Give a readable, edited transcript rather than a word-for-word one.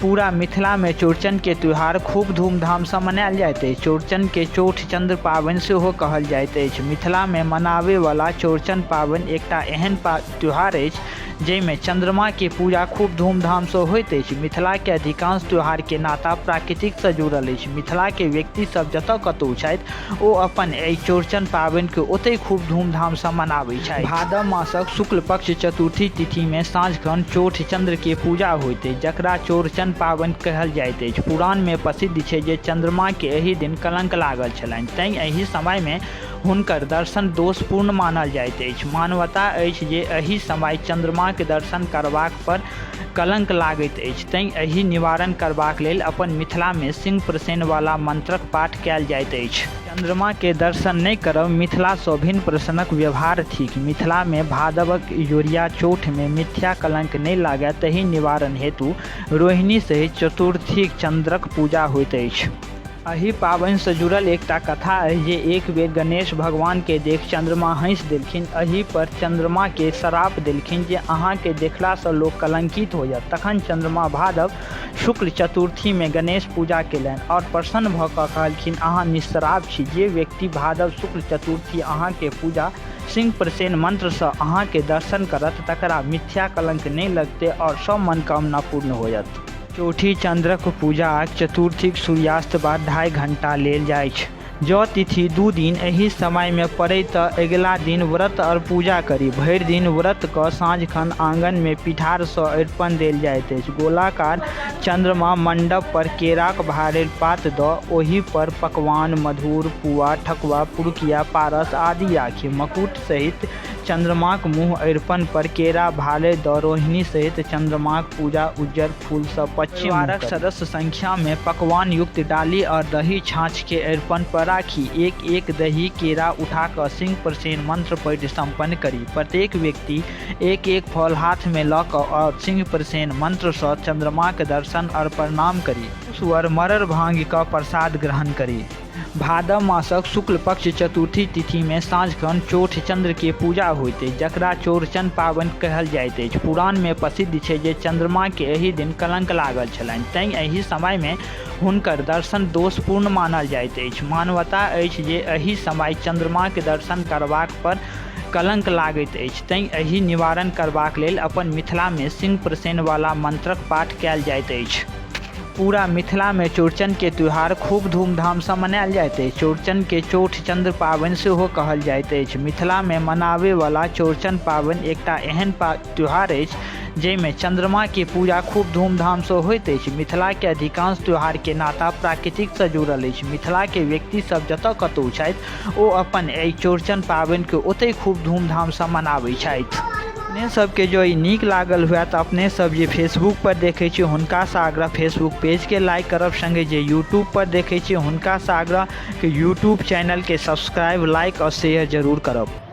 पूरा मिथिला मे चौड़चन के त्योहार खूब धूमधाम सँ मनायल जाइत अछि। चौड़चन के चौठचंद्र पाबनि सेहो कहल जाइत अछि। मिथिला मे मनाबय वाला चौड़चन पाबनि एकटा एहन त्योहार अछि जाहि मे चंद्रमा के पूजा खूब धूमधाम सँ होइत अछि। मिथिला के अधिकांश त्योहार के नाता प्राकृतिक सँ जुड़ल अछि। मिथिला के व्यक्ति सब जतय कतहु छथि ओ अपन एहि चौड़चन पाबनि के ओतहि खूब धूमधाम सँ मनाबय छथि। भादव मासक शुक्ल पक्ष चतुर्थी तिथि मे साँझखन चौठचंद्र के पूजा होइत अछि, जकरा चौड़चन पाबनि कहल जाइत अछि। पुराण मे प्रसिद्ध छै जे चंद्रमा के एहि दिन कलंक लागल छलनि, तैं एहि समय मे हुनकर दर्शन दोषपूर्ण मानल जाइत अछि। मान्यता अछि जे एहि समय चंद्रमाक दर्शन करबाक पर कलंक लागैत अछि, तैं एहि निवारण करबाक लेल अपन मिथिला मे सिंह प्रसेन वाला मंत्रक पाठ कयल जाइत अछि। चंद्रमा के दर्शन नहि करब मिथिला सँ भिन्न प्रश्नक व्यवहार थिक। मिथिला मे भादवक इजोरिया चौठ मे मिथ्या कलंक नहि लागय ताहि निवारण हेतु रोहिणी सहित चतुर्थीक चंद्रक पूजा होइत अछि। एहि पाबनि सँ जुड़ल एकटा कथा अछि जे एक बेर गणेश भगवान के देख चंद्रमा हँसि देलखिन। एहि पर चंद्रमा के श्राप देलखिन जे अहाँ के देखला सँ लोक कलंकित होयत। तखन चंद्रमा भादव शुक्ल चतुर्थी मे गणेश पूजा केलनि आओर प्रसन्न भ क कहलखिन अहाँ निःश्राप छी। जे व्यक्ति भादव शुक्ल चतुर्थी अहाँ के पूजा सिंह प्रसेन मंत्र सँ अहाँ के दर्शन करत तकरा मिथ्या कलंक नहि लगतै आओर सब मनकामना पूर्ण होयत। चौठी चन्द्रक पूजा चतुर्थीक सूर्यास्त बाद ढाई घंटा लेल जाइछ। जँ तिथि दू दिन एहि समयमे पड़य तँ अगिला दिन व्रत आओर पूजा करी। भरि दिन व्रत कऽ साँझखन आँगनमे पिठारसँ अरिपन देल जाइत अछि। गोलाकार चन्द्रमा मण्डप पर केराक भारल पात दऽ ओहि पर पकवान, मधुर, पुआ, ठकुआ, पुरुकिया, पारस आदि राखि मकुट सहित चन्द्रमाक मुँह अरिपन पर केरा भाले दऽ रोहिणी सहित चन्द्रमाक पूजा उज्जर फूलसँ पश्चिम मुँह परिवारक करी। सदस्य संख्यामे पकवान युक्त डाली आओर दही छाँछकेँ अरिपन पर राखी। एक-एक दही केरा उठा कऽ सिंह प्रसेन मंत्र पढ़ि सम्पन्न करी। प्रत्येक व्यक्ति एक-एक फल हाथमे लऽ कऽ आओर सिंह प्रसेन मंत्रसँ चन्द्रमाक दर्शन आओर प्रणाम करी। पुरुष वर मरड़ भाँगि कऽ प्रसाद ग्रहण करी। भादव मासक शुक्ल पक्ष चतुर्थी तिथि मे साँझखन चौठचंद्र के पूजा होइत अछि, जकरा चौड़चन पाबनि कहल जाइत अछि। पुराण मे प्रसिद्ध छै जे चंद्रमा के एहि दिन कलंक लागल छलनि, तैं एहि समय मे हुनकर दर्शन दोषपूर्ण मानल जाइत अछि। मान्यता अछि जे एहि समय चंद्रमाक दर्शन करबाक पर कलंक लागैत अछि, तैं एहि निवारण करबाक लेल अपन मिथिला मे सिंह प्रसेन वाला मंत्रक पाठ कयल जाइत अछि। पूरा मिथिला मे चौड़चन के त्योहार खूब धूमधाम सँ मनायल जाइत अछि। चौड़चन के चौठचंद्र पाबनि सेहो कहल जाइत अछि। मिथिला मे मनाबय वाला चौड़चन पाबनि एकटा एहन त्योहार अछि जाहि मे चंद्रमा के पूजा खूब धूमधाम सँ होइत अछि। मिथिला के अधिकांश त्योहार के नाता प्राकृतिक सँ जुड़ल अछि। मिथिला के व्यक्ति सब जतय कतहु छथि ओ अपन एहि चौड़चन पाबनि के ओतहि खूब धूमधाम सँ मनाबय छथि। अपने सबके जँ ई नीक लागल हुए तऽ अपने सब जे फेसबुक पर देखै छी हुनकासँ आग्रह फेसबुक पेजके लाइक करब सङ्गे जे यूट्यूब पर देखै छी हुनकासँ आग्रह कि यूट्यूब चैनलके सब्सक्राइब, लाइक आओर शेयर जरूर करब।